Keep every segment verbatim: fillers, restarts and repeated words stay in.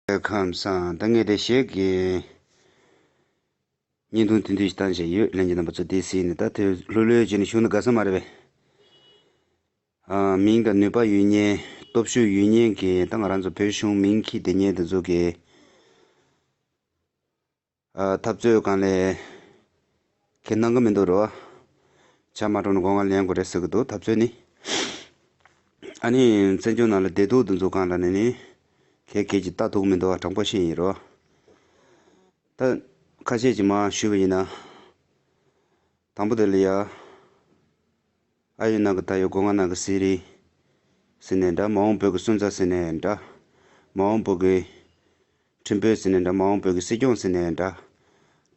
ཁམས་བཟང་། ད་ངས་དེ་ཞིག་གི་བརྙན་ཐུང་ཐུང་ཐུང་ཞིག་བཏང་བཞག་ཡོད། ལྷན་རྒྱས་རྣམ་པ་ཚོ་དེ་གཟིགས་ནས། ད་དེ་ལྷོད་ལྷོད་བྱས་ནས་བཞུགས་ན་དགའ་ས་མ་རེད་པས། ཨ། མིང་དང་ནུས་པ་ཡོད་མཁན། སྟོབས་ཤུགས་ཡོད་མཁན་གྱི། ད་ང་རང་ཚོ་བོད་གཞུང་མིང་འཁྱེར་བསྡད་མཁན་དེ་ཚོ་གི། ཨ། འཐབ་རྩོད་སྒང་ལ་གལ་གནང་གི་མི་འདུག་རོ། ཆ་མ་འགྲོ་ན་སྒོ་ང་ལེན་དགོས་རེད་ཟེར་གི་འདུག། འཐབ་རྩོད་ནི། ཨ་ནི་བཙན་བྱོལ་ནང་ལ་བདེ་སྡུག་འདི་ཚོ་སྒང་ལ་ནི་ནི་གལ་གལ་གྱི་ལྟ་ཐུབ་མི་འདུག། དྲང་པོ་བཤད་ཡིན་རོ། ད་ཁ་ཤས་ཀྱིས་མར་ཞུས་པ་ཡིན་ན། དང་པོ་དེ་ལ་ཡ། ཨ་ཡོད་ནང་གི་ད་ཡོད། སྒོ་ང་ནང་གི་གསེར་རི་ཟེར་ནའི་འདྲ། མ་འོངས་བོད་ཀྱི་སོན་རྩ་ཟེར་ནའི་འདྲ། མ་འོངས་བོད་ཀྱི་ཁྲིམས་དཔོན་ཟེར་ནའི་འདྲ། མ་འོངས་བོད་ཀྱི་སྲིད་སྐྱོང་ཟེར་ནའི་འདྲ།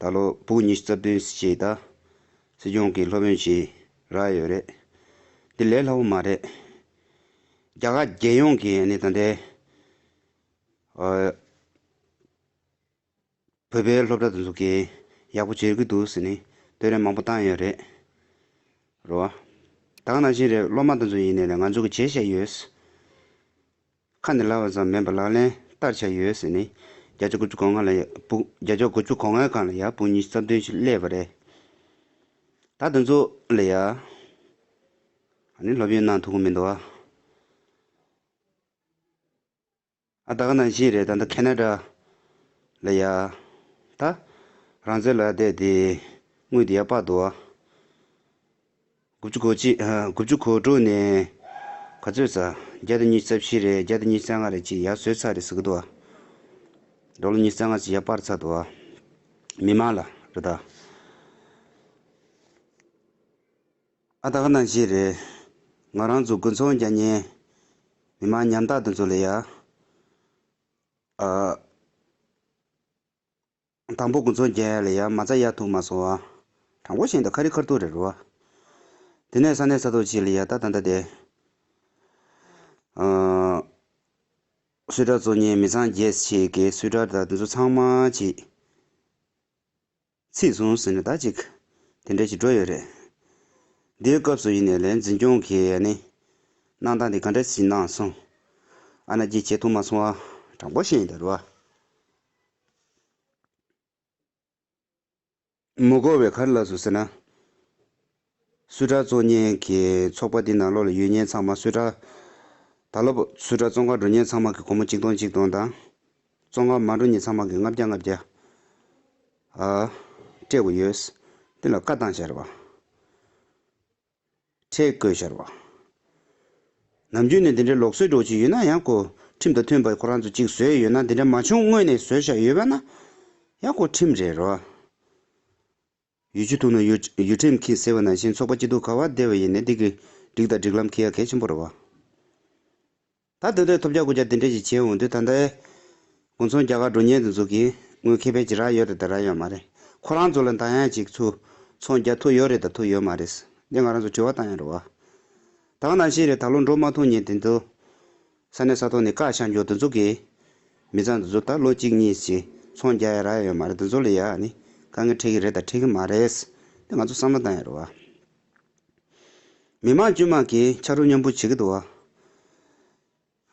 ད་ལོ་ཕྲུ་གུ་ཉི་ཤུ་རྩ་བདུན་ཞིག་ད་སྲིད་སྐྱོང་གི་སློབ་དཔོན་ཞིག་རག་ཡོད་རེད། འདི་ལས་སླ་པོ་མ་རེད། རྒྱ་གར་རྒྱལ་ཡོངས་ཀྱི་ཨ་ནི་ད་ལྟའི་ཨ། བོད་པའི་སློབ་གྲྭ་དེ་ཚོ་གིས་ཡག་པོ་བྱེད་ཀྱི་འདུག་ཟེར་ནས་བསྟོད་ར་མང་པོ་བཏང་ཡོད་རེད། རེད་བ། ད་ག་ནང་བཞིན་རེད། སློབ་མ་དེ་ཚོ་ཡིན་ནའི་ལས་ང་ཚོ་གིས་བྱས་བཞག་ཡོད། ཁ་ནས་ལབ་པ་ཙམ་མིན་པར་ལག་ལེན་བསྟར་བཞག་ཡོད་ཟེར་ནས། བརྒྱ་ཆ་དགུ་བཅུ་གོ་ལྔ་ལ་ཡ་ཕྲུ། བརྒྱ་ཆ་དགུ་བཅུ་གོ་ལྔའི་སྒང་ལ་ཡ་ཕྲུ་གུ་ཉི་ཤུ་རྩ་བདུན་ཞིག་སླེབས་པ་རེད། ད་དེ་ཚོ་ལ་ཡ་ཨ་ནི་སློབ་ཡོན་གནང་ཐུབ་ཀྱི་མི་འདུག་ཨ། ཨ། ད་ག་ནང་བཞིན་རེད། ད་ལྟ་ཁེ་ན་ཌ་ལ་ཡ། ད་རང་བཙན་ལ་བསྡད་དེ་དངུལ་དེ་ཡར་སྤར་འདུག་ཨ། དགུ་བཅུ་གོ་གཅིག། ཨ། དགུ་བཅུ་གོ་དྲུག་ནས་ག་ཚོད་ཚར། བརྒྱ་དང་ཉི་ཤུ་རྩ་བཞི་རེད། བརྒྱ་དང་ཉི་ཤུ་རྩ་ལྔ་རེད། ཅིག་ཡར་བཟོས་ཚར་རེད་ཟེར་གི་འདུག་ཨ། ཌོ་ལར་ཉི་ཤུ་རྩ་ལྔ་ཅིག་ཡར་སྤར་ཚར་འདུག་ཨ། མི་མང་ལ་རེད་ད། ཨ། ད་ག་ནང་བཞིན་རེད། ང་རང་ཚོ་དགུན་ཚོང་རྒྱག་མཁན་མི་མང་ཉམ་ཐག་དེ་ཚོ་ལ་ཡ། ཨ། དང་པོ་དགུན་ཚོང་རྒྱག་ཡ་ལ་ཡ་མ་རྩ་ཡར་ཐུག་མ་སོང་བ། དྲང་པོ་བཤད་ན་ད་ཁ་རི་ཁ་ཐུག་རེད་རོ། དེ་ནས་ས་གནས་ས་ཐོག་ཅིག་ལ་ཡ་ད་ད་ལྟ་དེ། ཨ། སུད་ཊར་བཙོང་མཁན་མི་ཚང་བརྒྱད་ཅིག་གིས་སུད་ཊར་དང་དེ་ཚོ་ཚང་མ་ཅིག་ཚིག་སོང་ཟེར་ནས་ད་ཅིག་དེ་འདྲ་ཞིག་འགྲོ་ཡོད་རེད། འདིའི་སྐབས་སུ་ཡིན་ནའི་ལས་འཛིན་སྐྱོང་གིས་ཨ་ནི་གནང་སྟངས་འདི་ག་འདྲ་ཞིག་གནང་སོང་། ཨ་ནི་ཅིག་བྱེད་ཐུབ་མ་སོང་བ། དྲང་པོ་བཤད་ཡིན་ད་རོ། མི་དགོས་པའི་ག་རེ་ལབ་སོང་ཟེར་ན། སུད་ཊར་བཙོང་མཁན་གྱི་ཚོགས་པ་འདི་ནང་ལོགས་ལ་ཡོད་མཁན་ཚང་མ། སུད་ཊར་ད་ལོ་སུད་ཊར་བཙོང་གར་འགྲོ་མཁན་ཚང་མ་གི་སྒོར་མོ་ཆིག་སྟོང་ཆིག་སྟོང་དང་། བཙོང་གར་མ་འགྲོ་མཁན་ཚང་མ་གི་ལྔ་བརྒྱ་ལྔ་བརྒྱ། ཨ། སྤྲད་དགོས་ཡོད། འདི་ལ་བཀའ་བཏང་བཞག་རེད་པ། ཁྲལ་བཀོད་བཞག་རེད་པ། ནམ་རྒྱུན་ནས་འདི་འདྲའི་ལུགས་སྲོལ་འདྲ་བོ་ཅིག་ཡོད་ན་ཡང་ཁོ་ཁྲིམས་དང་མཐུན་པ་ཁོ་རང་ཚོ་ཅིག་བཟོས་ཡོད་ན། འདི་འདྲ་མ་བྱུང་སྔོན་ནས་བཟོས་བཞག་ཡོད་པ་ན་ཡང་ཁོ་ཁྲིམས་རེད་རོ། ཡུལ་ཆུ་འཐུང་ན་ཡུལ་ཡུལ་ཁྲིམས་འཁྱེར་ཟེར་བ་ནང་བཞིན། ཚོགས་པ་སྐྱིད་སྡུག་ག་པར་བསྡད་པ་ཡིན་ནའི་འདི་གི་སྒྲིག་དང་སྒྲིག་ལམ་འཁྱེར་ཡ་གལ་ཆེན་པོ་རེད་པ། ད་དེ་འདྲའི་ཐོབ་རྒྱག་རྐུ་རྒྱག་དེ་འདྲ་ཞིག་བྱས་འོང་དུས། ད་ལྟའི་དགུན་ཚོང་རྒྱག་གར་འགྲོ་མཁན་དེ་ཚོ་གིས་དངུལ་ཁེ་ཕན་ཅིག་རག་ཡོད་རེད་དང་རག་ཡོད་མ་རེད། ཁོ་རང་ཚོ་ལ་འདང་ཡང་ཅིག་ཚུར་ཚོང་རྒྱག་ཐུབ་ཡོད་རེད་དང་ཐུབ་ཡོད་མ་རེད། འདི་ང་རང་ཚོ་དྲི་བ་བཏང་ཡ་རེད་པ། ད་ག་ནང་བཞིན་རེད། ད་ལོ་འགྲོ་མ་ཐུབ་མཁན་དེ་ཚོ། ས་གནས་ས་ཐོག་ནས་བཀའ་ཤག་འཇོག་དེ་ཚོ་གིས་མི་ཚང་དེ་ཚོ་ད་ལོ་གཅིག་གཉིས་ཅིག་ཚོང་རྒྱག་ཡ་རག་ཡོད་མ་རེད། དེ་ཚོ་ལ་ཡ་ནི་དཀའ་ངལ་འཕྲད་ཀྱི་རེད་དང་འཕྲད་ཀྱི་མ་རེད། དེ་ང་ཚོ་བསམ་བློ་བཏང་ཡ་རེད་པ། མི་མང་དཀྱུས་མ་གིས་ཕྱག་རོགས་མཉམ་སྤུ་བྱེད་ཀྱི་འདུག་པ།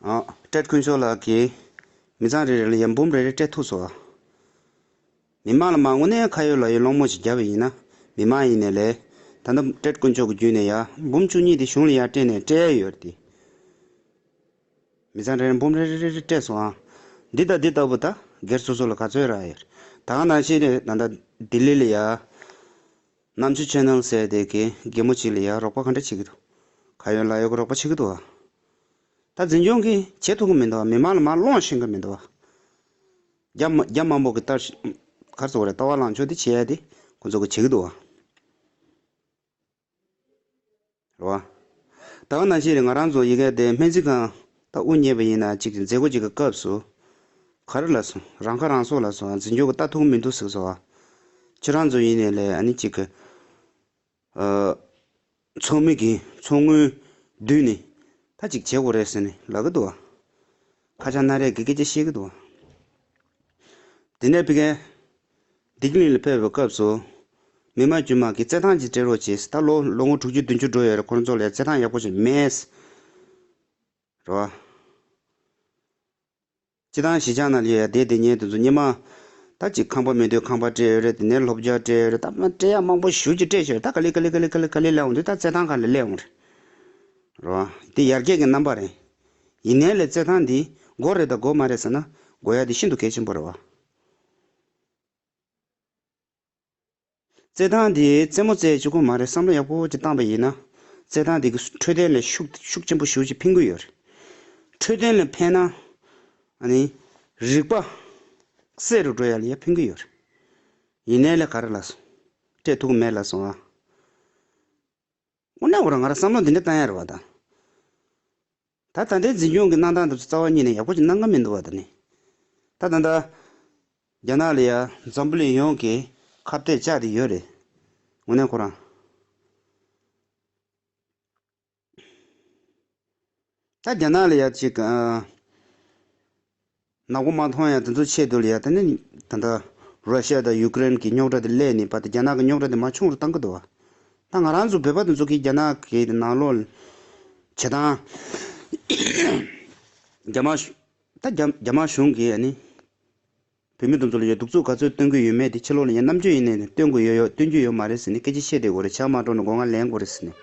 ཨ། ཊེཌ་དཀོན་མཆོག་ལགས་ཀྱིས་མི་ཚང་རེ་རེ་ལ་ཡ་འབུམ་རེ་རེ་སྤྲད་ཐུབ་སོང་། མི་མང་ལ་མ་དངོས་གནས་ཁ་ཡོད་ལག་ཡོད་སློང་མོ་ཞིག་བརྒྱབ་པ་ཡིན་ན། མི་མང་ཡིན་ནའི་ལས། ད་ལྟ་ཊེཌ་དཀོན་མཆོག་གི་བརྒྱུད་ནས་ཡ་འབུམ་བཅུ་གཉིས་དེ་གཞུང་ལ་ཡ་སྤྲད་ནས་སྤྲད་ཡ་ཡོད་རེད་དེ། མི་ཚང་རེ་རེ་འབུམ་རེ་རེ་རེ་རེ་སྤྲད་སོང་ཨ། འདི་དང་འདི་ལྟ་བུ་ད་སྒེར་སོ་སོ་ལ་ག་ཚོད་རག་ཡོད་རེད། ད་ག་ནང་བཞིན་རེད། ད་ལྟ་ལྡི་ལི་ལ་ཡ། གནམ་ཆུ་ཆེ་ནལ་ཟེར་དེ་གི་རྒན་མོ་གཅིག་ལ་ཡ་རོགས་པ་ག་འདྲ་བྱེད་ཀྱི་འདུག། ཁ་ཡོད་ལག་ཡོད་ཀྱི་རོགས་པ་བྱེད་ཀྱི་འདུག་པ། ད་འཛིན་སྐྱོང་གིས་བྱེད་ཐུབ་ཀྱི་མི་འདུག་པ། མི་མང་ལ་མར་སློང་ཤེས་ཀྱི་མི་འདུག་པ། རྒྱ་མ་རྒྱ་མང་པོ་གི་ལྟར་ག་རེ་ཟེར་དགོས་རེད། ལྟ་བ་ལངས་ཕྱོགས་དེ་བྱེད་ཡ་དེ་ཁོ་ཚོ་གིས་བྱེད་ཀྱི་འདུག་པ། རེད་པ། ད་ག་ནང་བཞིན་རེད། ང་རང་ཚོ་ཡ་གི་དེ་སྨན་རྩིས་ཁང་ད་དབུ་བརྙེས་པ་ཡིན་ན་ཅིག་མཛད་སྒོ་ཅིག་གི་སྐབས་སུ། ག་རེ་ལབ་སོང་། རང་ཁ་རང་གསོ་ལབ་སོང་། འཛིན་སྐྱོང་གིས་ལྟ་ཐུབ་མི་འདུག་ཟེར་སོང་བ། ཁྱེད་རང་ཚོ་ཡིན་ནའི་ལས་ཨ་ནི་ཅིག་གི། ཨ། ཚོགས་མི་གིས་ཚོགས་དངུལ་བསྡུས་ནས་ད་ཅིག་བྱེད་དགོས་རེད་ཟེར་ནས་ལབ་ཀྱི་འདུག་པ། ཁ་ཆག་སྣ་རལ་གྱི་སྐད་ཆ་བཤད་ཀྱི་འདུག་པ། དེ་ནས་ཕ་གིར་བདེ་སྐྱིད་གླིང་ལ་ཕེབས་པའི་སྐབས་སུ། མི་མང་དཀྱུས་མ་གིས་རྩེད་ཐང་ཅིག་སྤྲད་རོགས་བྱེད། ད་ལོ་ལོ་ངོ་དྲུག་ཅུ་བདུན་ཅུ་འགྲོ་ཡོད་རེད། ཁོ་རང་ཚོ་ལ་རྩེད་ཐང་ཡག་པོ་ཞིག་མེད། རེད་པ། སྤྱི་བཏང་གཞིས་ཆགས་ནང་ལ་ཡོད་བསྡད་བསྡད་མཁན་དེ་ཚོ་སྔོན་མ། ད་ཅིག་ཁང་པ་མེད་དུས་ཁང་པ་སྤྲད་ཡོད་རེད། དེ་ནས་སློབ་སྦྱོང་སྤྲད་ཡོད་རེད། ད་མ་སྤྲད་ཡག་མང་པོ་ཞེ་པོ་ཅིག་སྤྲད་ཤག་ད་ག་ལེ་ག་ལེ་ག་ལེ་ག་ལེ་ག་ལེ་སླེབས་འོང་དུས་ད་རྩེད་ཐང་སྒང་ལ་སླེབས་འོང་རེད། རེད་བ། དེ་ཡར་རྒྱས་ཀྱི་རྣམ་པ་རེད། ཡིན་ནའི་ལས་རྩེད་ཐང་འདི་དགོས་རེད་དང་དགོས་མ་རེད་ཟེར་ན། དགོས་ཡག་དེ་ཤིན་ཏུ་གལ་ཆེན་པོ་རེད་བ། རྩེད་ཐང་འདི་རྩེད་མོ་རྩེ་གཅིག་པོ་མ་རེད། བསམ་བློ་ཡག་པོ་ཅིག་བཏང་པ་ཡིན་ན། རྩེད་ཐང་འདི་གི་འཕྲོད་བསྟེན་ལ་ཤུགས་ཤུགས་ཆེན་པོ་ཞེ་པོ་ཅིག་ཕན་གྱི་ཡོད་རེད། འཕྲོད་བསྟེན་ལ་ཕན་ན། ཨ་ནི། རིག་པ་གསལ་རུ་འགྲོ་ཡག་ལ་ཡང་ཕན་གྱི་ཡོད་རེད། ཡིན་ནའི་ལས་ག་རེ་ལབ་སོང་། སྤྲད་ཐུབ་ཀྱི་མེད་ལབ་སོང་ཨ། དངོས་གནས་ཁོ་རང་ང་རང་བསམ་བློ་འདི་འདྲ་བཏང་ཡ་རེད་བ་ད། ད་ད་ལྟའི་འཛིན་སྐྱོང་གི་གནང་སྟངས་འདི་ཚོ་རྩ་བ་ཉིད་ནས་ཡག་པོ་ཅིག་གནང་གི་མི་འདུག་བ་ད་ནི། ད་ད་ལྟ། རྒྱ་ནག་ལ་ཡ་འཛམ་བུ་གླིང་ཡོངས་ཀྱི་ཁ་གཏད་བཅག་བསྡད་ཡོད་རེད། དངོས་གནས་ཁོ་རང་། ད་རྒྱ་ནག་ལ་ཡ་ཅིག་ཨ། ནག་པོ་མ་མཐོང་ཡ་དེ་ཚོ་ཆེད་དུ་ལ་ཡ་ད་ནི་ད་ལྟ་ར་ཤི་ཡ་དང་ཡུ་ཀེ་རེན་གྱི་རྙོག་དྲ་དེ་སླེབས་ནས་བར་དུ་རྒྱ་ནག་གི་རྙོག་དྲ་དེ་མར་ཆུང་རུ་བཏང་གི་འདུག་བ། ད་ང་རང་ཚོ་བོད་པ་དེ་ཚོ་གིས་རྒྱ་ནག་གི་ནང་ལོགས་བྱེད་སྟངས། རྒྱ་དམར་གཞུང་། ད་རྒྱ་རྒྱ་དམར་གཞུང་གིས་ཨ་ནི། བོད་མི་དེ་ཚོ་ལ་ཡ་གདུག་རྩུབ་ག་ཚོད་སྟོན་གྱི་ཡོད་མེད་དེ་ཕྱི་ལོགས་ལ་ཡ་རྣམ་དཔྱོད་ཡིན་ནའི་ནས་སྟོན་དགོས་ཡོད་ཡོད་སྟོན་རྒྱུ་ཡོད་མ་རེད་ཟེར་ནས་སྐད་ཆ་བཤད་བསྡད་ཡོད་རེད། ཇ་མ་དཀྲོགས་ནས་སྒོ་ང་ལེན་དགོས་རེད་ཟེར་ནས།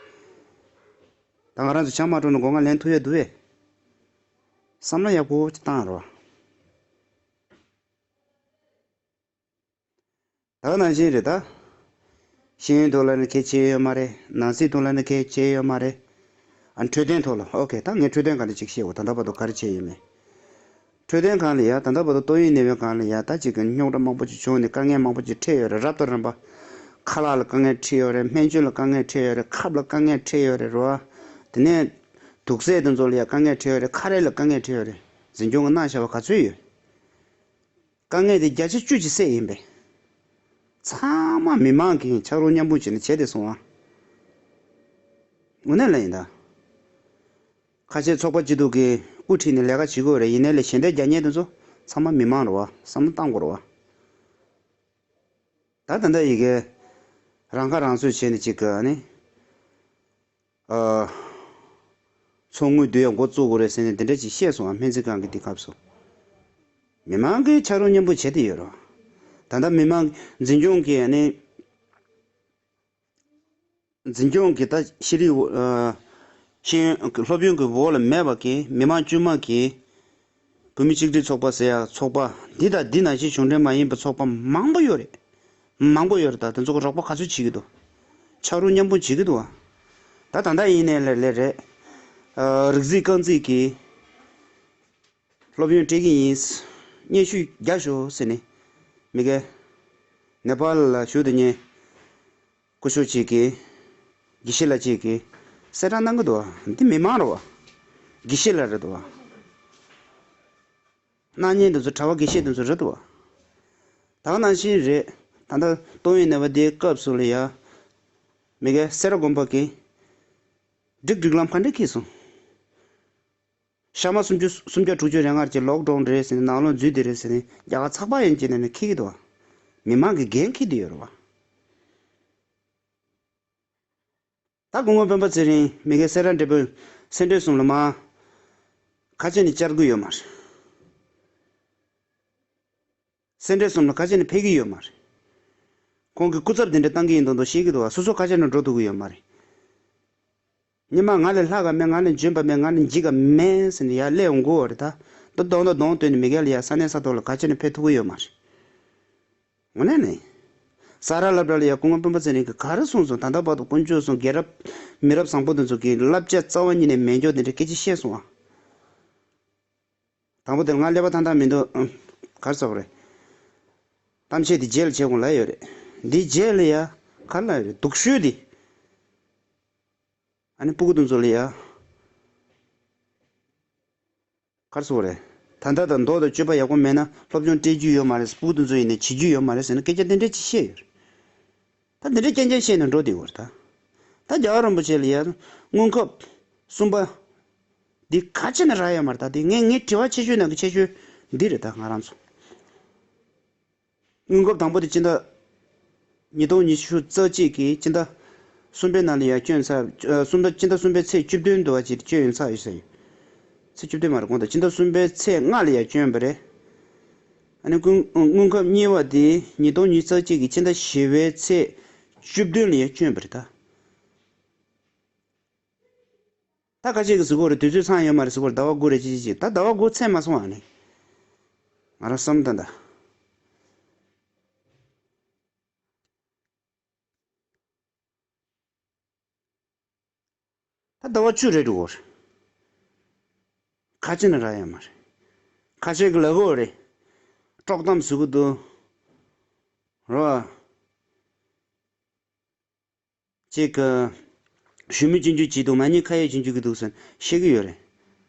ད་ང་རང་ཚོ་ཇ་མ་དཀྲོགས་ནས་སྒོ་ང་ལེན་ཐུབ་ཡ་འདུག་བས། བསམ་བློ་ཡག་པོ་ཅིག་བཏང་རོགས། ད་ག་ནང་བཞིན་རེད་ད། ཤེས་ཡོན་ཐོག་ལ་ནི་གལ་ཆེ་ཡོད་མ་རེད། ནང་སྲིད་ཐོག་ལ་ནི་གལ་ཆེ་ཡོད་མ་རེད། ཨ་འཕྲོད་བསྟེན་ཐོག་ལ་ཨོ་ཁེ། ད་ངས་འཕྲོད་བསྟེན་སྒང་ལ་ཅིག་བཤད་འོ། ད་ལྟ་བར་དུ་ག་རེ་བྱས་ཡོད་མེད། འཕྲོད་བསྟེན་སྒང་ལ་ཡ་ད་ལྟ་བར་དུ་ཏོག་དབྱིབས་ནད་པའི་སྒང་ལ་ཡ་ད་ཅིག་གི་རྙོག་དྲ་མང་པོ་ཅིག་བྱུང་ནས་དཀའ་ངལ་མང་པོ་ཅིག་འཕྲད་ཡོད་རེད། རབ་དང་རིམ་པ། ཁ་ལག་ལ་དཀའ་ངལ་འཕྲད་ཡོད་རེད། སྨན་བཅོས་ལ་དཀའ་ངལ་འཕྲད་ཡོད་རེད། ཁབ་ལ་དཀའ་ངལ་འཕྲད་ཡོད་རེད་རོ། དེ་ནས་དུག་རྫས་དེ་ཚོ་ལ་ཡ་དཀའ་ངལ་འཕྲད་ཡོད་རེད། ཁ་རས་ལ་དཀའ་ངལ་འཕྲད་ཡོད་རེད། འཛིན་སྐྱོང་གི་གནང་བཞག་པ་ག་ཚོད་ཡོད། དཀའ་ངལ་དེ་བརྒྱ་ཆ་བཅུ་ཅིག་སེལ་ཡིན་པས། ཚང་མ་མི་མང་གིས་ཕྱག་རོགས་མཉམ་སྤུངས་བྱས་ནས་བྱས་ཏེ་སོང་ཨ། དངོས་གནས་ལ་ཡིན་ད། ཁ་ཤས་ཚོགས་པ་སྐྱིད་སྡུག་གིས་དབུ་ཁྲིད་ནས་ལས་ཀ་བྱེད་དགོས་རེད། ཡིན་ནའི་ལས་ཞལ་འདེབས་རྒྱག་མཁན་དེ་ཚོ་ཚང་མ་མི་མང་རེད་བ། བསམ་བློ་བཏང་དགོས་རེད་བ། ད་ད་ལྟ་ཡི་གེ་རང་ཁ་རང་གསོ་བྱས་ནས་ཅིག་གི་ཨ་ནི། ཨ། ཚོགས་དངུལ་བསྡུ་ཡ་འགོ་བཙུགས་དགོས་རེད་ཟེར་ནས་འདི་འདྲ་ཅིག་བཤད་སོང་ཨ། སྨན་རྩིས་ཁང་གི་དེ་སྐབས་སུ། མི་མང་གིས་ཕྱག་རོགས་མཉམ་སྤུངས་བྱས་ཏེ་ཡོད་རེད། ད་ལྟ་མི་མང་འཛིན་སྐྱོང་གིས་ཨ་ནི། འཛིན་སྐྱོང་གིས་ད་ཤེས་རིག་ཨ། ཤེས་ཡོན་སློབ་ཡོན་གྱི་འོག་ལ་མེད་པ་གི་མི་མང་དཀྱུས་མ་གིས། བོད་མི་གཅིག་སྒྲིལ་ཚོགས་པ་ཟེར་ཡག་ཚོགས་པ་འདི་དང་འདི་ནང་བཞིན་གཞུང་འབྲེལ་མ་ཡིན་པའི་ཚོགས་པ་མང་པོ་ཡོད་རེད། མང་པོ་ཡོད་རེད། ད་དེ་ཚོ་གི་རོགས་པ་ག་ཚོད་བྱེད་ཀྱི་འདུག་ཕྱག་རོགས་མཉམ་སྤུངས་བྱེད་ཀྱི་འདུག་ཨ། ད་ད་ལྟ་ཡིན་ནའི་ལས་ལས་རེད། ཨ། རིག་འཛིན་རྐང་འཛིན་གྱིས་སློབ་ཡོན་སྤྲད་ཀྱི་ཡིན། སྙན་ཞུ་རྒྱག་ཤོག་ཟེར་ནས་མི་གེ་ནེ་པཱལ་ལ་ཞུ་དེ་ཉེ། སྐུ་ཞབས་གཅིག་གིས། དགེ་བཤེས་ལགས་གཅིག་གིས་གསལ་བསྒྲགས་གནང་གི་འདུག་བ། འདི་མི་མང་རེད་བ། དགེ་བཤེས་ལགས་རེད་འདུག་བ། གནང་མཁན་དེ་ཚོ་གྲྭ་པ་དགེ་བཤེས་དེ་ཚོ་རེད་འདུག་བ། ད་ག་ནང་བཞིན་རེད། ད་ལྟ་ཏོག་དབྱིབས་ནད་པ་དེའི་སྐབས་སུ་ལ་ཡ། མི་གེ་སེ་ར་དགོན་པ་གི་སྒྲིག་སྒྲིག་ལམ་ག་འདྲ་འཁྱེར་སོང་། ཤ་མ་སུམ་ཅུ་སུམ་བརྒྱ་དྲུག་ཅུ་རེ་ལྔ་ཅིག་ལོག་ཌའོན་རེད་ཟེར་ནས་ནང་ལོགས་འཛུལ་བསྡད་རེད་ཟེར་ནས་རྒྱ་གར་ཚགས་པར་ཡན་ཆད་ནས་ནས་འཁྱེར་གྱི་འདུག་བ། མི་མང་གིས་འགན་འཁྱེར་བསྡད་ཡོད་རེད་བ། ད་སྐུ་ངོ་སྤེན་པ་ཚེ་རིང་མི་གེ་སེ་ར་འབྲས་སྤུངས་སེ་འབྲས་གསུམ་ལ་མ་ཁ་ཆེ་ནས་བཅར་གྱི་ཡོད་མ་རེད། སེ་འབྲས་གསུམ་ལ་ཁ་ཆེ་ནས་ཕེབས་ཀྱི་ཡོད་མ་རེད། ཁོང་གི་སྐུ་ཚབ་དེ་འདྲ་བཏང་གི་ཡིན་མདོག་མདོག་བཤད་ཀྱི་འདུག་བ། སོ་སོ་ཁ་ཆེ་ནས་འགྲོ་ཐུབ་ཀྱི་ཡོད་མ་རེད། ཉི་མ་ང་ལས་ལྷག་ག་མེད། ང་ལས་འཇོན་པ་མེད། ང་ལས་འཇིགས་ག་མེད་ཟེར་ནས་ཡར་སླེབས་འོང་གི་ཡོད་རེད་ད། ད་གདོང་དང་གདོང་སྟོན་ནས་མི་སྒེར་ལ་ཡ་ས་གནས་ས་ཐོག་ལ་ག་ཅི་ནས་ཕེབས་ཐུབ་ཀྱི་ཡོད་མ་རེད། དངོས་གནས་ནས། ས་རཱ་སློབ་གྲྭ་ལ་ཡ་སྐུ་ངོ་སྤེན་པ་ཚེ་རིང་གིས་ག་རེ་གསུངས་སོང་། ད་ལྟ་བར་དུ་དཀོན་མཆོག་གསུམ་རྒྱལ་རབས་མི་རབས་བཟང་པོ་དེ་ཚོ་གི་བསླབ་བྱ་རྩ་བ་ཉིད་ནས་མེད་འཇོག་དེ་འདྲ་སྐད་ཆ་བཤད་སོང་ཨ། དང་པོ་དེར་ང་ཀླད་པ་ཐང་ཐང་མི་འདུག་ཨ། ག་རེ་ཟེར་དགོས་རེད། གཏམ་བཤད་འདི་རྗེས་ལ་བྱེད་དགོས་ལབ་ཡོད་རེད། འདི་རྗེས་ལ་ཡ་ག་རེ་ལབ་ཡོད་རེད། སྡུག་ཤོས་འདི། ཨ་ནི་སྤུ་གུ་དེ་ཚོ་ལ་ཡ། ག་རེ་ཟེར་དགོས་རེད། ད་ལྟ་དང་མདོ་དང་སྤྱོད་པ་ཡག་པོ་མེད་ན་སློབ་སྦྱོང་སྤྲད་རྒྱུ་ཡོད་མ་རེད། སྤུ་གུ་དེ་ཚོ་ཡིན་ནའི་བྱེད་རྒྱུ་ཡོད་མ་རེད་ཟེར་ནས་སྐད་ཆ་དེ་འདྲ་ཅིག་བཤད་ཡོད་རེད། ད་འདི་འདྲ་རྐྱང་རྐྱང་བཤད་ནས་འགྲོ་བསྡད་ཡོད་རེད་ད། ད་རྒྱལ་བ་རིན་པོ་ཆེ་ལ་ཡ་སྔོན་ཁབ་གསུམ་པ་འདི་ག་ཅི་ནས་རག་ཡོད་མ་རེད། ད་འདི་ངས་ངའི་དྲི་བ་ཆེ་ཤོས་ནང་གི་ཆེ་ཤོས་འདི་རེད་ད་ང་རང་ཚོ། སྔོན་ཁབ་དང་པོ་དེ་སྤྱི་ཟླ་ཉིས་སྟོང་ཉི་ཤུ་རྩ་གཅིག་གི་སྤྱི་ཟླ་གསུམ་པའི་ནང་ལ་ཡ་སྐྱོན་ཚར། ཨ། གསུམ་ཟླ་སྤྱི་ཟླ་གསུམ་པའི་ཚེས་བཅུ་བདུན་དུ་བ་ཅིག་སྐྱོན་ཡོང་ཚར་ཡོད་ས་ཡོད། ཚེས་བཅུ་བདུན་མ་རེད། དགོངས་དག་ཕྱི་ཟླ་གསུམ་པའི་ཚེས་ལྔ་ལ་ཡང་བསྐྱོན་པ་རེད། ཨ་ནི་དངུལ་དངུལ་ཁབ་གཉིས་པ་དེ་ཉིས་སྟོང་ཉི་ཤུ་རྩ་གཅིག་གི་ཕྱི་ཟླ་བཞི་པའི་ཚེས་བཅུ་བདུན་ལ་ཡང་བསྐྱོན་པ་རེད་ད། ད་ཁ་ཤས་ཀྱིས་ཟེར་གྱི་ཡོད་རེད། དུས་ཚོད་ཚང་ཡོད་མ་རེད་ཟེར་གྱི་ཡོད་རེད། ཟླ་བ་དགུ་རེད་ཅི་ཅི་ཅི། ད་ཟླ་བ་དགུ་ཚད་མ་སོང་ཨ་ནི། ང་རང་བསམ་ད་ད། ད་ཟླ་བ་བཅུ་རེད་འགྲོ་གི་ཡོད་རེད། ཁ་ཅིག་ནི་རག་ཡོད་མ་རེད། ཁ་ཤས་ཀྱིས་ལབ་ཀྱི་ཡོད་རེད། དཀྲོག་གཏམ་བཟོ་གི་འདུག་རོ། ཅིག་གི་ཞུ་མི་ཅན་ཅུ་བྱེད་འདུག་མ་ཉེས་ཁ་ཡོད་ཅན་ཅུ་གི་འདུག་ཟེར་བཤད་ཀྱི་ཡོད་རེད།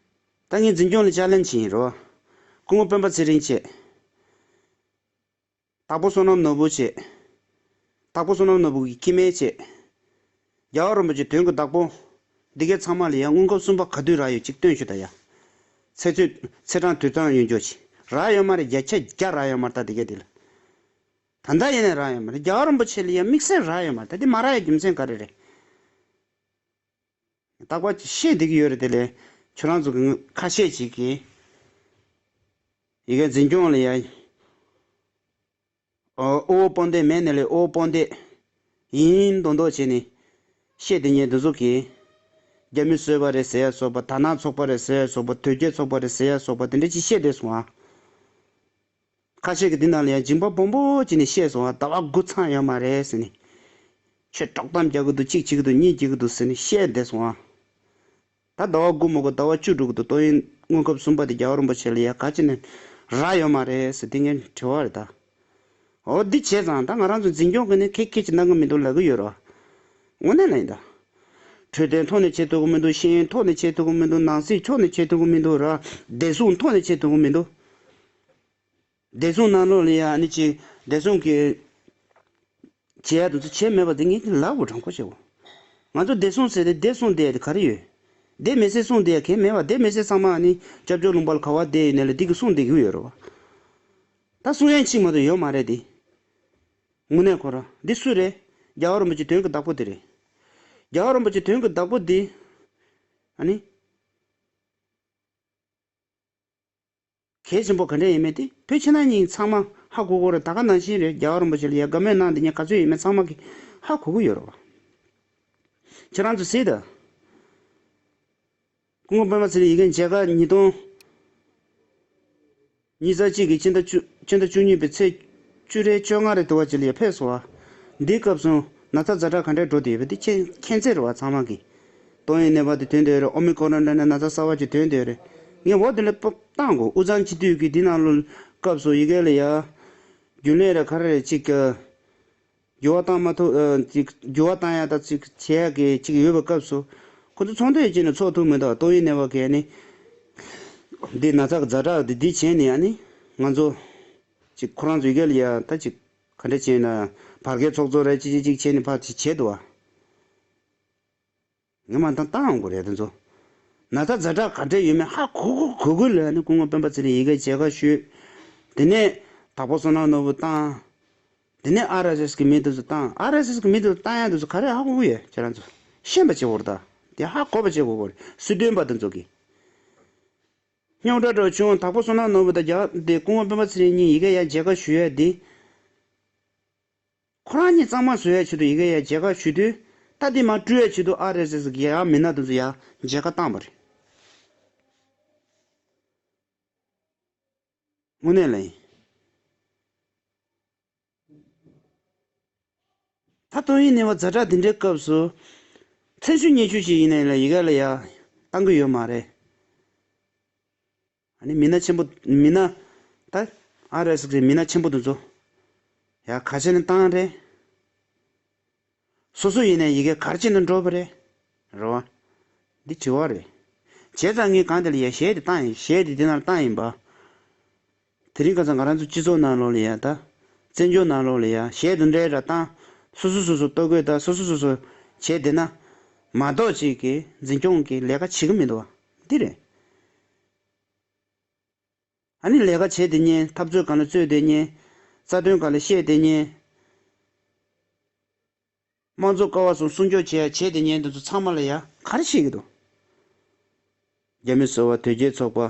ད་ངས་འཛིན་སྐྱོང་ལ་ཅར་ལེན་བྱེད་ཡིན་རོ། སྐུ་ངོ་སྤེན་པ་ཚེ་རིང་བྱས། དྭགས་པོ་བསོད་ནམས་ནོར་བུ་བྱས། དྭགས་པོ་བསོད་ནམས་ནོར་བུ་གི་སྐྱེ་དམན་བྱས། རྒྱལ་བ་རིན་པོ་ཆེ་དོན་གྱི་བདག་པོ། འདི་གའི་ཚང་མ་ལ་ཡང་དངུལ་ཁབ་གསུམ་པ་ག་དུས་རག་ཡོད་ཅིག་སྟོན་ཤོག་ད་ཡ། ཚེས་ཚོད་ཚེས་གྲངས་དུས་གཙང་ཡོད་འཇོག་ཅིག་རག་ཡོད་མ་རེད། བརྒྱ་ཆ་བརྒྱ་རག་ཡོད་མ་རེད། ད་འདི་གའི་འདི་ལ། ད་ལྟ་ཡིན་ནའི་རག་ཡོད་མ་རེད། རྒྱལ་བ་རིན་པོ་ཆེ་ལ་ཡང་དམིགས་བསལ་རག་ཡོད་མ་རེད། ད་འདི་མ་རག་ཡའི་རྒྱུ་མཚན་ག་རེ་རེད། རྟག་པར་བཤད་བསྡད་ཀྱི་ཡོད་རེད། དེ་ལས་ཁྱོད་རང་ཚོ་གི་ཁ་ཤས་ཅིག་གིས་ཡི་གེ་འཛིན་སྐྱོང་ལ་ཡ། ཨོ་ཨོ་དཔོན་སྡེ་མེད་ནས་ལས་ཨོ་དཔོན་སྡེ་ཡིན་མདོག་མདོག་བྱས་ནས་བཤད་བསྡད་མཁན་དེ་ཚོ་གིས་རྒྱ་མི་གསོད་པ་རེད་ཟེར་ཡ་སོགས་པ། དར་ནག་ཚོགས་པ་རེད་ཟེར་ཡ་སོགས་པ། དོལ་རྒྱལ་ཚོགས་པ་རེད་ཟེར་ཡ་སོགས་པ་དེ་འདྲ་ཅིག་བཤད་བསྡད་སོང་ཨ། ཁ་ཤས་ཀྱིས་འདི་ནང་ལ་ཡང་སྦྱིན་པ་སྦོམ་པོ་བྱས་ནས་བཤད་སོང་ཨ། ཟླ་བ་དགུ་ཚང་ཡོད་མ་རེད་ཟེར་ནས། ཁྱོད་དཀྲོག་གཏམ་རྒྱག་གི་འདུག་གཅིག་བྱེད་ཀྱི་འདུག་གཉིས་བྱེད་ཀྱི་འདུག་ཟེར་ནས་བཤད་བསྡད་སོང་ཨ། ད་ཟླ་བ་དགུ་མ་འགོར་ཟླ་བ་བཅུ་འགྲོ་གི་འདུག་ཏོག་དབྱིབས་དངུལ་ཁབ་གསུམ་པ་དེ་རྒྱལ་བ་རིན་པོ་ཆེ་ལ་ཡ་ག་ཅི་ནས་རག་ཡོད་མ་རེད་ཟེར། དེ་ངའི་དྲི་བ་རེད་ད། འོ་འདི་བྱས་ཙང་ད་ང་རང་ཚོ་འཛིན་སྐྱོང་གི་ནི་ཁེ་ཁེ་ཅིག་གནང་གི་མི་འདུག་ལབ་ཀྱི་ཡོད་རེད་བ། དངོས་གནས་ལ་ཡིན་ད། འཕྲོད་བསྟེན་ཐོག་ནས་བྱེད་ཐུབ་ཀྱི་མི་འདུག་ཤེས་ཡོན་ཐོག་ནས་བྱེད་ཐུབ་ཀྱི་མི་འདུག་ནང་སྲིད་ཕྱོགས་ནས་བྱེད་ཐུབ་ཀྱི་མི་འདུག་ར། བདེ་སྲུང་ཐོག་ནས་བྱེད་ཐུབ་ཀྱི་མི་འདུག་བདེ་སྲུང་ནང་ལོགས་ལ་ཡ་ཨ་ནི་ཅིག་བདེ་སྲུང་གི་བྱེད་ཡ་དེ་ཚོ་བྱེད་མེད་པ་དེ་ངས་ལབ་དགོས། དྲང་པོ་བྱེད་དགོས། ང་ཚོ་བདེ་སྲུང་ཟེར་ཏེ་བདེ་སྲུང་བསྡད་ཡ་དེ་ག་རེ་ཡོད། བདེ་མི་སྲིད་སྲུང་བསྡད་ཡ་གང་ཡང་མེད་པ། བདེ་མི་སྲིད་ཚང་མ་ཨ་ནི་སྐྱབས་བཅོལ་ལུང་པ་ལ་ག་བ་བསྡད་ཡོད་ནའི་ལ་འདི་གི་སྲུང་བསྡད་ཀྱི་ཡོད་རེད་བ། ད་སྲུང་ཡ་གཅིག་མ་གཏོགས་ཡོད་མ་རེད་དེ། དངོས་གནས་ཁོ་རང་འདི་སུ་རེད། རྒྱལ་བ་རིན་པོ་ཆེ་དོན་གྱི་བདག་པོ་དེ་རེད། རྒྱལ་བ་རིན་པོ་ཆེ་དོན་གྱི་བདག་པོ་འདི་ཨ་ནི། གལ་ཆེན་པོ་ག་འདྲ་ཡིན་མིན་དེ་བོད་ཕྱི་ནང་གཉིས་ཚང་མ་ཧ་གོ་གི་རེད། ད་ག་ནང་བཞིན་རེད། རྒྱལ་བ་རིན་པོ་ཆེ་ལ་ཡ་དགའ་མོས་གནང་བསྡད་མཁན་ག་ཚོད་ཡིན་མིན་ཚང་མ་གིས་ཧ་གོ་གི་ཡོད་རེད་བ། ཁྱེད་རང་ཚོ་གཟིགས་དང་། སྐུ་ངོ་སྤེན་པ་ཚེ་རིང་ཡི་གེ་མཇལ་ཁ་ཉིས་སྟོང་ཉི་ཤུ་རྩ་གཅིག་གི་ཕྱི་ཟླ་བཅུ་ཕྱི་ཟླ་བཅུ་གཉིས་པའི་ཚེས་བཅུ་རེ་བཅོ་ལྔ་རེ་དུ་བ་ཅིག་ལ་ཡ་ཕེབས་སོང་བ། འདིའི་སྐབས་སུ་ན་ཚ་ཛ་དྲག་ག་འདྲས་འགྲོ་བསྡད་ཡོད་པ་འདི་མཁྱེན་མཁྱེན་གསལ་རེད་བ། ཚང་མ་གིས། ཏོག་དབྱིབས་ནད་པ་དེ་ཐོན་བསྡད་ཡོད་རེད། ཨོ་མི་ཀོ་རོན་འདྲ་ནས་ན་ཚ་གསར་བ་ཅིག་ཐོན་བསྡད་ཡོད་རེད། ངས་འོ་དེ་ལ་སྤོབས་བཏང་དགོས། དབུས་གཙང་སྤྱི་འཐུས་ཀྱི་འདི་ནང་ལོ་སྐབས་སུ་ཡི་གེ་ལ་ཡ་རྒྱུན་ལས་རེད་ག་རེ་རེད་ཅིག་གི་འགྱུར་བ་བཏང་མ་ཐུབ། ཨ་ཅིག་འགྱུར་བ་བཏང་ཡ་ད་ཅིག་བྱེད་ཡ་གི་ཅིག་ཡོད་པའི་སྐབས་སུ། ཁོ་ཚོ་ཚོགས་འདུ་ཡི་ཅིག་ནས་ཚོགས་ཐུབ་མི་འདུག་ཏོག་དབྱིབས་ནད་པ་གིས་ནི་འདི་ན་ཚ་གི་ཛ་དྲག་འདི་འདི་བྱས་ནས་ཨ་ནི་ང་ཚོ་ཅིག་ཁོ་རང་ཚོ་ཡི་གེ་ལ་ཡ་ད་ཅིག་ག་འདྲ་བྱས་ན་བར་བརྒལ་ཚོགས་གཙོ་རེད་ཅིག་ཅིག་ཅིག་བྱས་ནས་ཕར་ཅིག་བྱས་འདུག་བ། ངས་མ་བཏང་བཏང་ཡོང་གི་རེད་དེ་ཚོ། ན་ཚ་ཛ་དྲག་ག་འདྲས་ཡོད་མེད་ཧ་གོ་གོ་གོ་གོ་ལ་ནི་སྐུ་ངོ་སྤེན་པ་ཚེ་རིང་ཡི་གེ་མཇལ་ཁ་ཞུས། དེ་ནས་དྭགས་པོ་བསོད་ནམས་ནོར་བུ་བཏང་། དེ་ནས་ཨར་ཨེས་ཨེས་གི་མི་དེ་ཚོ་བཏང་། ཨར་ཨེས་ཨེས་གི་མི་དེ་ཚོ་བཏང་ཡ་དེ་ཚོ་ག་རེ་ཧ་གོ་གི་ཡོད། ཁྱེད་རང་ཚོ་ཤེས་པ་བྱེད་དགོས་རེད་ད། དེ་ཧ་གོ་བ་བྱེད་དགོས་གོ་རེད། སྲིད་དོན་པ་དེ་ཚོ་གིས། རྙོག་དྲ་འདྲ་བྱུང་། དྭགས་པོ་བསོད་ནམས་ནོར་བུ་དང་རྒྱ་དེ་སྐུ་ངོ་སྤེན་པ་ཚེ་རིང་གཉིས་ཡི་གེ་ཡ་མཇལ་ཁ་ཞུ་ཡ་དེ། ཁོ་རང་གཉིས་གཙང་མ་བཟོ་ཡ་ཆེད་དུ་ཡི་གེ་ཡ་མཇལ་ཁ་ཞུ་དུས། ད་དེ་མར་སྤྲུལ་ཡ་ཆེད་དུ་ཨར་ཨེས་ཨེས་གི་ཡ་མི་སྣ་དེ་ཚོ་ཡ་མཇལ་ཁ་བཏང་བ་རེད། དངོས་གནས་ལ་ཡིན། ད་ཏོག་དབྱིབས་ནད་པ་ཛ་དྲག་འདི་འདྲའི་སྐབས་སུ། ཚན་ཞུ་སྙན་ཞུ་ཞིག་ཡིན་ནའི་ལ་ཡི་གེ་ལ་ཡ་བཏང་གི་ཡོད་མ་རེད། ཨ་ནི་མི་སྣ་ཆེན་པོ་མི་སྣ། ད་ཨར་ཨེས་ཨེས་གི་མི་སྣ་ཆེན་པོ་དེ་ཚོ་ཡ་ག་ཆེ་ནས་བཏང་རེད། སོ་སོ་ཡིན་ནའི་ཡི་གེ་ག་རེ་བྱས་ནས་འགྲོ་བ་རེད། རེད་བ། འདི་དྲི་བ་རེད། བྱས་ཙང་ངས་གང་དེ་ལ་ཡ་གཞས་དེ་བཏང་ཡིན། གཞས་དེ་འདི་ནང་བཏང་ཡིན་པ། དེ་རིང་ཁ་སང་ང་རང་ཚོ་སྤྱི་ཚོགས་ནང་ལོགས་ལ་ཡ་ད། བཙན་བྱོལ་ནང་ལོགས་ལ་ཡ་གཞས་དེ་འདྲའི་ར་བཏང་། སོ་སོ་སོ་སོ་ལྟོ་གོས་ད་སོ་སོ་སོ་སོ་བྱས་བསྡད་ན། མ་གཏོགས་ཅིག་གིས་འཛིན་སྐྱོང་གི་ལས་ཀ་བྱེད་ཀྱི་མི་འདུག་བ། འདི་རེད། ཨ་ནི་ལས་ཀ་བྱེད་བསྡད་མཁན། འཐབ་རྩོད་སྒང་ལ་རྩོད་བསྡད་མཁན། རྩ་དོན་སྒང་ལ་བཤད་བསྡད་མཁན། དམངས་གཙོ་ཀ་བ་གསུམ་སྲུང་སྐྱོབ་བྱེད་ཡ་བྱེད་བསྡད་མཁན་དེ་ཚོ་ཚང་མ་ལ་ཡ་ག་རེ་བྱེད་ཀྱི་འདུག་རྒྱ་མི་གསོ་བ་དོལ་རྒྱལ་ཚོགས་པ།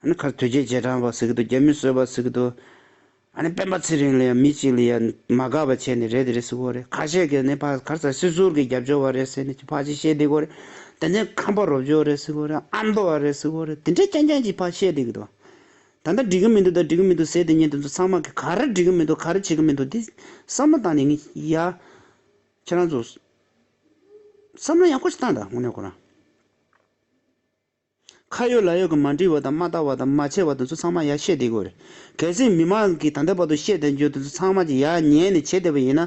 ཨ་ནི་ཁར་དོལ་རྒྱལ་རྗེས་འབྲང་བ་ཟེར་གི་འདུག་རྒྱ་མི་གསོད་པ་ཟེར་གི་འདུག་ཨ་ནི་སྤེན་པ་ཚེ་རིང་ལ་ཡང་མི་གཅིག་ལ་ཡང་མ་དགའ་བ་བྱས་ནས་རེད་དེ་རེད་ཟེར་གི་རེད། ཁ་ཤས་ཀྱིས་ནི་ཕར་ག་རེ་ཟེར། སྲིད་ཟུར་གྱི་རྒྱབ་སྐྱོར་བ་རེད་ཟེར་ནས་ཕར་ཅིག་བཤད་བསྡད་ཀྱི་ཡོད་རེད། དེ་ནས་ཁམས་པ་རོབ་ཅོག་རེད་ཟེར་གི་རེད། ཨ་མདོ་བ་རེད་ཟེར་གི་རེད། དེ་འདྲས་རྐྱང་རྐྱང་ཅིག་ཕར་བཤད་བསྡད་ཀྱི་འདུག་ད་ལྟ་འགྲིག་གི་མི་འདུག་ད་འགྲིག་གི་མི་འདུག་ཟེར་བསྡད་མཁན་དེ་ཚོ་ཚང་མ་གིས་ག་རེ་འགྲིག་གི་མི་འདུག་ག་རེ་བྱེད་ཀྱི་མི་འདུག་འདི་བསམ་བློ་བཏང་ནས་ངས་ཡ། ཁྱེད་རང་ཚོ་བསམ་བློ་ཡག་པོ་ཞིག་བཏང་དང་། དངོས་གནས་ཁོ་རང་ཁ་ཡོད་ལག་ཡོད་ཀྱི་མ་འགྲིག་པ་དང་མ་བརྟག་པ་དང་མ་ཆད་པ་དེ་ཚོ་ཚང་མ་ཡར་བཤད་བསྡད་ཀྱི་ཡོད་རེད། གལ་སྲིད་མི་མང་གིས་ད་ལྟ་བར་དུ་བཤད་བསྡད་རྒྱུ་དེ་ཚོ་ཚང་མ་ཅིག་ཡར་ཉན་ནས་བྱེད་བསྡད་པ་ཡིན་ན།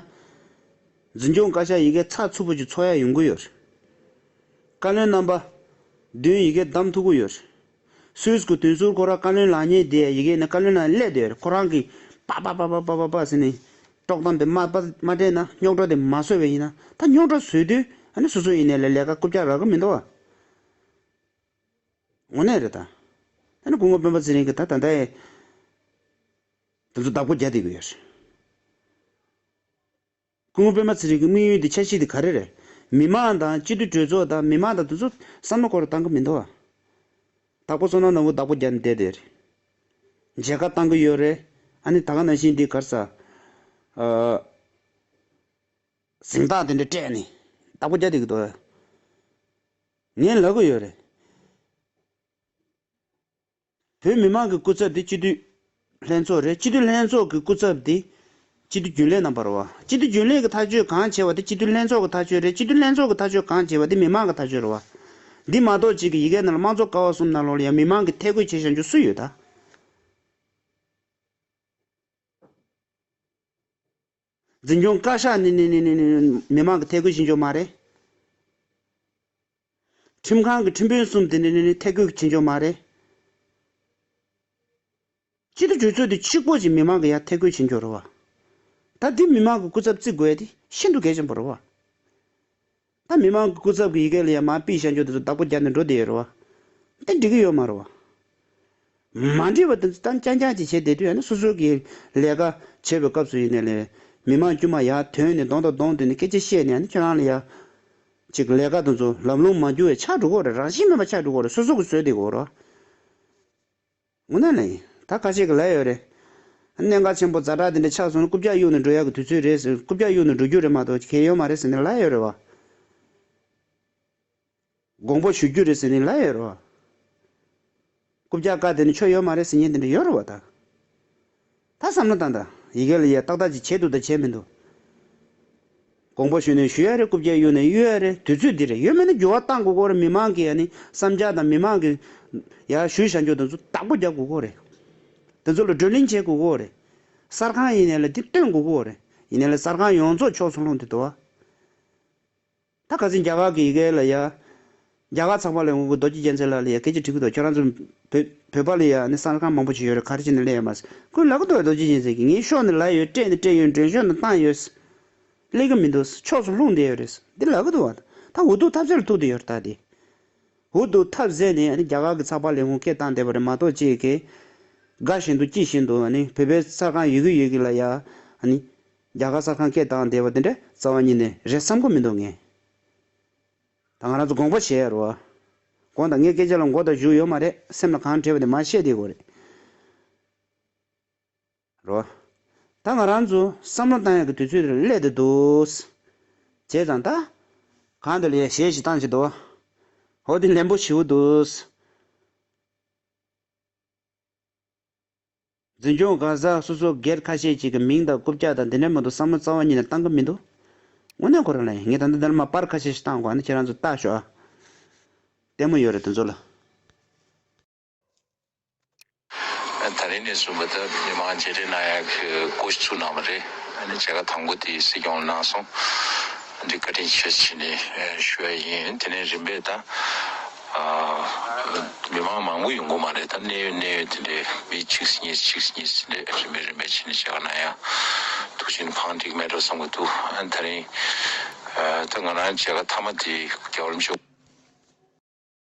འཛིན་སྐྱོང་བཀའ་ཤག་ཡི་གེ་ཚགས་ཚུད་པོ་ཅིག་ཚོགས་ཡ་ཡོང་གི་ཡོད་རེད། བཀའ་བློན་རྣམ་པ་བདུན་ཡི་གེ་བདམས་ཐུབ་ཀྱི་ཡོད་རེད། སུད་སི་གི་དོན་ཟུར་ཁོ་རང་བཀའ་བློན་ལངས་མཁན་དེ་ཡི་གེ་ནས་བཀའ་བློན་ལ་སླེབས་བསྡད་ཡོད་རེད། ཁོ་རང་གིས་པ་པ་པ་པ་ཟེར་ནས་དཀྲོག་གཏམ་དེ་མ་མ་སྤྲད་ན། རྙོག་དྲ་དེ་མ་བཟོས་པ་ཡིན་ན། ད་རྙོག་དྲ་བཟོས་དུས་ཨ་ནི་སོ་སོ་ཡིན་ནའི་ལས་ལས་ཀ་རྐུབ་བཀྱག་རག་གི་མི་འདུག་བ། དངོས་གནས་རེད་ད། ཨ་ནི་སྐུ་ངོ་སྤེན་པ་ཚེ་རིང་གིས་ད་ད་ལྟ་ཡ་དེ་ཚོ་བདག་པོ་རྒྱག་བསྡད་ཀྱི་ཡོད་རེད། སྐུ་ངོ་སྤེན་པ་ཚེ་རིང་གི་དམིགས་ཡུལ་དེ་འཆར་གཞི་དེ་ག་རེ་རེད། མི་མང་དང་སྤྱི་འཐུས་གྲོས་ཚོགས་དང་མི་མང་དང་དེ་ཚོ་བསམ་བློ་སྐོར་བཏང་གི་མི་འདུག་བ། བདག་པོ་བསོད་ནམས་ནོར་བུ་བདག་པོ་རྒྱག་ནས་བསྡད་བསྡད་རེད། མཇལ་ཁ་བཏང་གི་ཡོད་རེད། ཨ་ནི་ད་ག་ནང་བཞིན་འདི་ག་རེ་ཟེར། ཨ། གཟེངས་རྟགས་དེ་འདྲ་སྤྲད་ནས་བདག་པོ་རྒྱག་བསྡད་ཀྱི་འདུག་ངས་ལབ་ཀྱི་ཡོད་རེད། བོད་མི་མང་གི་སྐུ་ཚབ་དེ་སྤྱི་འཐུས་ལྷན་ཚོགས་རེད། སྤྱི་འཐུས་ལྷན་ཚོགས་ཀྱི་སྐུ་ཚབ་དེ་སྤྱི་འཐུས་རྒྱུན་ལས་རྣམ་པ་རེད་བ། སྤྱི་འཐུས་རྒྱུན་ལས་ཀྱི་ཐག་གཅོད་གང་བྱས་པ་དེ་སྤྱི་འཐུས་ལྷན་ཚོགས་ཀྱི་ཐག་གཅོད་རེད། སྤྱི་འཐུས་ལྷན་ཚོགས་ཀྱི་ཐག་གཅོད་གང་བྱས་པ་དེ་མི་མང་གི་ཐག་གཅོད་རེད་བ། འདི་མ་གཏོགས་གཅིག་གི་ཡི་གེ་ནང་ལ་དམངས་གཙོ་ཀ་བ་གསུམ་ནང་ལོགས་ལ་ཡང་མི་མང་གིས་ཐད་བསྐོས་བྱས་བཞག་རྒྱུ་སུ་ཡོད་ད། འཛིན་སྐྱོང་བཀའ་ཤག་ནས་ནས་ནས་ནས་མི་མང་གི་ཐད་བསྐོས་བྱེད་འཇོག་མ་རེད། ཁྲིམས་ཁང་གི་ཁྲིམས་དཔོན་གསུམ་དེ་ནས་ནས་ནས་ཐད་བསྐོས་བྱེད་འཇོག་མ་རེད། སྤྱི་འཐུས་གྲོས་ཚོགས་དེ་གཅིག་པོ་ཅིག་མི་མང་གི་ཡར་ཐད་བསྐོས་བྱེད་འཇོག་རེད་བ། ད་འདི་མི་མང་གི་སྐུ་ཚབ་བརྩི་དགོས་ཡ་དེ་ཤིན་ཏུ་གལ་ཆེན་པོ་རེད་བ། ད་མི་མང་གི་སྐུ་ཚབ་ཀྱི་ཡི་གེ་ལ་ཡང་མར་ཕུད་བཞག་རྒྱུ་དེ་ཚོ་བདག་པོ་རྒྱག་ནས་འགྲོ་བསྡད་ཡོད་རེད་བ། དེ་འགྲིག་གི་ཡོད་མ་རེད་བ། མ་འགྲིག་པ་དེ་ཚོ་ད་རྐྱང་རྐྱང་ཅིག་བྱས་བསྡད་དུས་ཨ་ནི་སོ་སོ་གི་ལས་ཀ་བྱེད་པའི་སྐབས་སུ་ཡིན་ནའི་ལས་མི་མང་དཀྱུས་མ་ཡར་ཐོན་ནས་གདོང་དང་གདོང་བསྡད་ནས་སྐད་ཆ་བཤད་ནས་ཨ་ནི་ཁྱོད་རང་ལ་ཡ་ཅིག་ལས་ཀ་དེ་ཚོ་ལམ་ལྷོང་མ་འགྱུར་བའི་ཆགས་འགྲོ་གི་རེད། རང་བཞིན་མེད་པ་ཆགས་འགྲོ་གི་རེད། སོ་སོ་གི་བཟོས་བསྡད་ཀྱི་ཡོད་རེད་བ། དངོས་གནས་ལ་ཡིན། ད་ཁ་ཤས་ཀྱིས་ལབ་ཡོད་རེད། གནད་འགག་ཆེན་པོ་ཛ་དྲག་དེ་འདྲ་ཆགས་སོང་ན་རྐུབ་བཀྱག་གཡུག་ནས་འགྲོ་ཡག་གི་དུས་ཚོད་རེད་ཟེར། རྐུབ་བཀྱག་གཡུག་ནས་འགྲོ་རྒྱུ་རེད་མ་གཏོགས་གལ་ཡོད་མ་རེད་ཟེར་ནས་ལབ་ཡོད་རེད་བ། དགོངས་པ་ཞུ་རྒྱུ་རེད་ཟེར་ནས་ལབ་ཡོད་རེད་བ། རྐུབ་བཀྱག་བཀག་དེ་ནི་ཆོ་ཡོད་མ་རེད་ཟེར་མཁན་དེ་འདྲ་ཡོད་རེད་བ་ད། ད་བསམ་བློ་བཏང་དང་། ཡི་གེ་ལ་ཡ་ཏག་ཏག་ཅིག་བྱས་འདུག་ད་བྱས་མི་འདུག་དགོངས་པ་ཞུས་ནས་ཞུ་ཡ་རེད། རྐུབ་བཀྱག་གཡུག་ནས་གཡུག་ཡ་རེད། དུས་ཚོད་འདི་རེད། ཡོད་མེད་ན་འགྱུར་བ་གཏང་དགོས་ཀྱི་རེད། མི་མང་གི་ཨ་ནི་བསམ་འཆར་དང་མི་མང་གི་ཡར་ཞུས་བཞག་རྒྱུ་དེ་ཚོ་བདག་པོ་རྒྱག་དགོས་ཀྱི་རེད། དེ་ཚོ་ལ་བགྲོ་གླེང་བྱེད་དགོས་ཀྱི་རེད། གསར་ཁང་ཡིན་ནའི་ལ་དེ་སྟོན་དགོས་ཀྱི་རེད། ཡིན་ནའི་ལ་གསར་ཁང་ཡོངས་རྫོགས་ཕྱོགས་སུ་ལྷུང་དེ་འདུག་བ། ད་ཁ་སང་རྒྱ་གར་གྱི་ཡི་གེ་ལ་ཡ། རྒྱ་གར་ཚགས་པར་ལས་ཁུངས་ཀྱི་རྡོ་རྗེ་རྒྱལ་མཚན་ལགས་ལ་ཡ་སྐད་ཆ་དྲིས་ཀྱི་འདུག་ཁྱོད་རང་ཚོ་བོད་བོད་པ་ལ་ཡ་ནི་གསར་ཁང་མང་པོ་ཞིག་ཡོད་རེད། ག་རེ་བྱས་ནས་སླེབས་ཡོད་མ་ཟེར། ཁོས་ལབ་ཀྱི་འདུག་རྡོ་རྗེ་རྒྱལ་མཚན་གྱིས་ངའི་ཕྱོགས་ནས་ལབ་ཡོད། སྤྲད་ནས་སྤྲད་ཡོད། མགྲོན་ཤོག་ནས་བཏང་ཡོད། སླེབས་ཀྱི་མི་འདུག་ཕྱོགས་སུ་ལྷུང་བསྡད་ཡོད་རེད། འདི་ལབ་ཀྱི་འདུག་བ། ད་འུ་ཐུག་ཐབས་ཟད་ལ་ཐུག་བསྡད་ཡོད་རེད་ད་དེ། འུ་ཐུག་ཐབས་ཟད་ནས་ཨ་ནི་རྒྱ་གར་གྱི་ཚགས་པར་ལས་ཁུངས་སྐད་བཏང་བསྡད་པ་རེད་མ་གཏོགས་ཅིག་གིས། དགའ་བཞིན་དུ་སྐྱིད་བཞིན་དུ་ཨ་ནི་བོད་པའི་གསར་ཁང་ཡོད་ཀྱི་ཡོད་ཀྱི་ལ་ཡ། ཨ་ནི། རྒྱ་གར་གསར་ཁང་སྐད་བཏང་བསྡད་པ་དེ་འདྲ་རྩ་བ་ཉིད་ནས་རེད་བསམ་གྱི་མི་འདུག་ངས། ད་ང་རང་ཚོ་དགོངས་པ་བཞེས་ཡ་རེད་བ། དགོངས་དག་ངས་སྐད་ཆ་ལ་མགོ་དང་མཇུག་ཡོད་མ་རེད། སེམས་ལ་གང་དྲན་པ་དེ་མར་བཤད་བསྡད་དགོས་རེད། རོ། ད་ང་རང་ཚོ་བསམ་བློ་བཏང་ཡག་གི་དུས་ཚོད་དེ་སླེབས་བསྡད་འདུག་བྱས་ཙང་ད། གང་དུ་ལ་ཡ་གཞས་ཤིག་བཏང་བྱེད་དོ། འོ་དེ་ལན་པོ་ཞེ་པོ་འདུག་འཛིན་སྐྱོང་ག་ས་སོ་སོ་སྒེར་ཁ་ཤས་ཅིག་གི་མིང་དང་རྐུབ་བཀྱག་དང་དེ་འདྲ་མ་གཏོགས་བསམ་བློ་རྩ་བ་ཉིད་ནས་བཏང་གི་མི་འདུག་དངོས་གནས་ཁོ་རང་ལ་ཡིན། ངས་ད་ལྟ་འདི་ལ་མར་པར་ཁ་ཤས་ཤིག་བཏང་གོ་ཨ་ནི་ཁྱེད་རང་ཚོ་ལྟ་ཤོག་ཨ། ལྟད་མོ་ཡོད་རེད་དེ་ཚོ་ལ། ད་རིང་ནས་བཟུང་བ་ད་མི་མང་མཇལ་འཕྲད་གནང་ཡག་གི་འགོ་ཞིག་ཚུགས་གནང་བ་རེད། ཨ་ནི་མཇལ་ཁ་དང་པོ་དེ་སྲིད་སྐྱོང་ལ་གནང་སོང་། འདི་བཀའ་དྲིན་ཆེ་ཞུས་ནས་ཞུ་ཡ་ཡིན། དེ་ནས་རིམ་པས་ད། མི་མང་མང་པོ་ཡོང་གི་མ་རེད། ད་གནད་ཡོད་གནད་ཡོད་དེ་འདྲའི་མི་གཅིག་གཉིས་གཅིག་གཉིས་དེ་འདྲའི་རིམ་པས་རིམ་པས་བྱས་ནས་བྱ་བ་གནང་ཡ། ཐུགས་རྗེ་ཆེ། གང་འགྲིག་མེད་འགྲོ་བསམ་གྱི་འདུག་ཨ་ནི་ད་རིང་། ད་ང་རང་མཇལ་ཁ་མཐའ་མ་དེ་རྒྱལ་བ་རིན་པོ་ཆེ།